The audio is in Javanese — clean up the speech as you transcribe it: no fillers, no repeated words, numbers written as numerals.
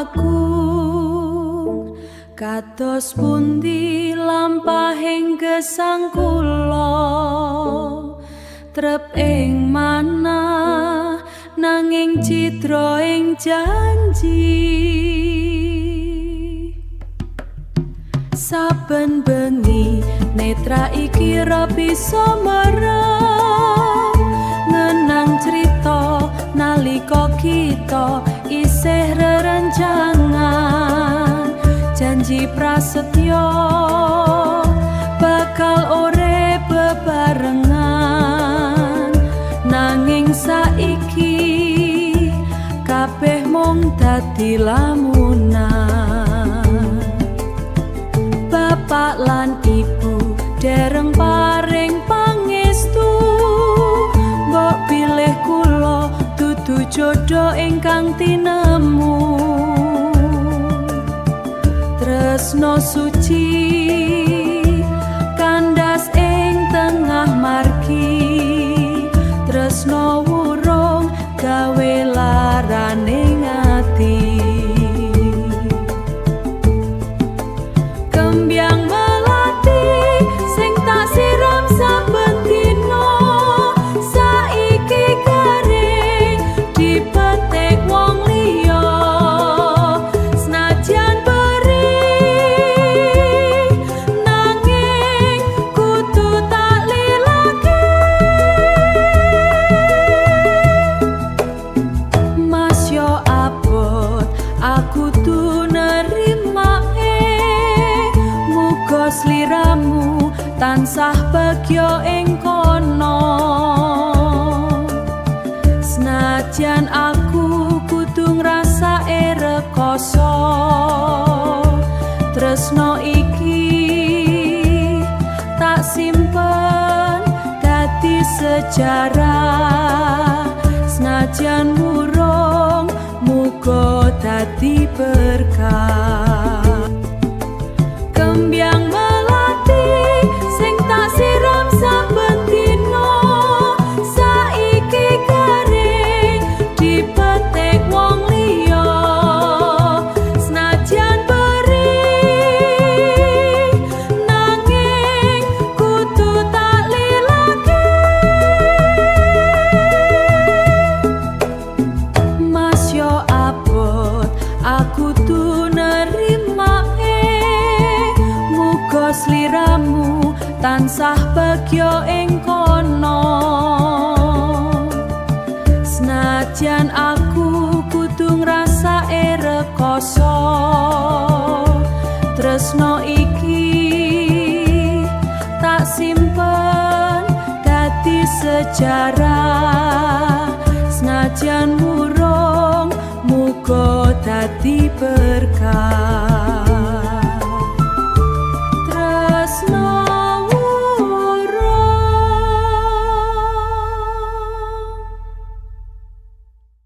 agung, kados pundi lampahing gesang kula, trep ing manah nanging cidra ing janji. Saben bengi netra iki ra bisa merem, ngenang crita nalika kita isih rerencangan, janji prasetyo bakal urip bebarengan, nanging saiki kabeh mung dadi lamunan. Bapak lan ibu dereng paring pangestu, mbok pilih kula dudu jodoh ingkang tinemu. Tresno suci kandas ing tengah margi, tresno wurung gawe larane ati. Kembyang melati sing tak siram saben dina, saiki garing dipetik wong liya. Senajan perih nanging kudu tak lilake. Mas yo abot aku tu nerimake, muga sliramu tansah bagya ing kono. Senajan aku kudu ngrasake rekoso, tresno iki tak simpen dadi sejarah. Senajan murung muga dadi berkah. Kembyang melati sing tak siram saben dina, saiki garing dipetik wong liya. Senajan perih nanging kudu tak lilake. Mas yo abot aku tu nerimake, muga sliramu tansah bagya ing kono. Senajan aku kudu ngrasake rekoso, tresno iki tak simpen dadi sejarah. Senajan murung muga dadi berkah.